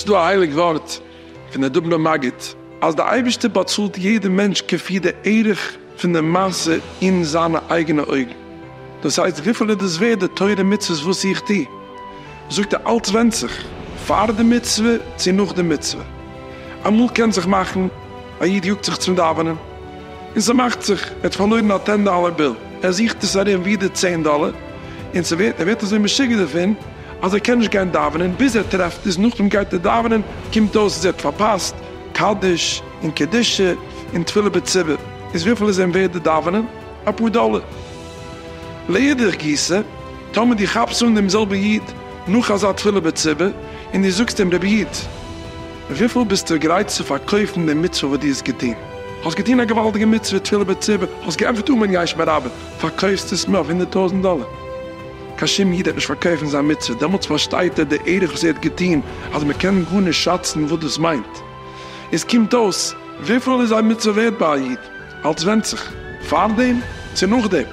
ס'דא א הייליג ווארט פון דער דובנער מגיד אז דער אייבערשטער באצאלט יעדע מענטש כפי די ערך פון די מעשה אין זיינע אייגענע אויגן, דאס הייסט וויפיל איז דאס ווערד די תורה ומצוות וואס איך טו, זאגט ער אלץ ווענדט זיך פאר די מצוה צו נאך די מצוה, אמאל קען זיך מאכן א איד יאגט זיך צום דאווענען און ס'מאכט זיך ער האט פארלוירן א ten dollar bill, ער זוכט עס ארום ווי די צען דאלער און ס'ווערט ער ווערט אזוי משוגע דערפון אז ער קען נישט גיין דאווענען ביז ער טרעפט עס, נאכדעם גייט ער דאווענען קומט אויס אז ער האט פארפאסט קדיש און קדושה און תפילה בציבור, איז וויפיל איז אים ווערד די דאווענען? אפאר דאלער. לאידך גיסא, טאמער דו כאפסט אן דעם זעלבן איד נאך אזא תפילה בציבור און דו זאגסט אים רבי איד, וויפיל ביסטו גרייט צו פארקויפן די מצוה וואס דו האסט געטון? האסט געטון א געוואלדיגע מצוה תפילה בציבור, האסט געענטפערט אמן יהא שמיה רבא, פארקויפסט עס מיר אויף 100,000 דאלער? קיין שום איד וועט נישט פארקויפן זיין מצוה, דעמאלטס פארשטייט ער די ערך וואס ער האט געטון, אז מען קען גארנישט שאצן וואס דאס מיינט. עס קומט אויס, וויפיל איז א מצוה ווערט ביי א איד? אלץ ווענדט זיך, פארדעם צו נאכדעם.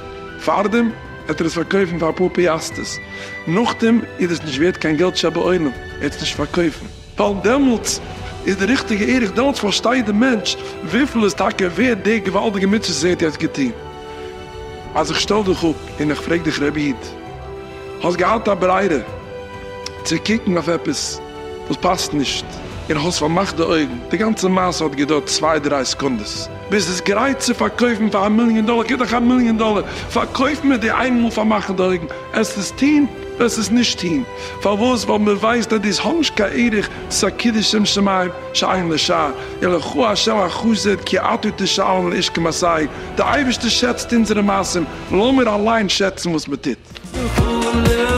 פארדעם וועט ער עס פארקויפן פאר אפאר פיאסטערס, נאכדעם איז עס נישט ווערט קיין געלט שבעולם, ער וועט עס נישט פארקויפן. ווייל דעמאלטס איז די ריכטיגע ערך, דעמאלטס פארשטייט די מענטש וויפיל איז טאקע ווערט די געוואלדיגע מצוה וואס ער האט יעצט געטון. אז איך שטעל דיך אפ און איך פרעג דיך רבי איד, האסט געהאט א ברירה צו קוקן אויף עפעס וואס פאסט נישט און האסט פארמאכט די אויגן, די גאנצע מעשה האט געדויערט צוויי דריי סעקונדעס, ביסט עס גרייט צו פארקויפן פאר א מיליאן דאלער, גיב דיך א מיליאן דאלער, פארקויף מיר די איינמאל פארמאכן די אויגן, עסט עס טון, וועסט עס נישט טון, פארוואס? ווייל מען ווייסט אז דאס האט נישט קיין ערך, ס'איז א קידוש שם שמים שאין לשער, ולך ה' החסד כי אתה תשלם לאיש כמעשהו, די אייבערשטער שעצט אונזערע מעשים, לאמיר אליין שעצן וואס מען טוט.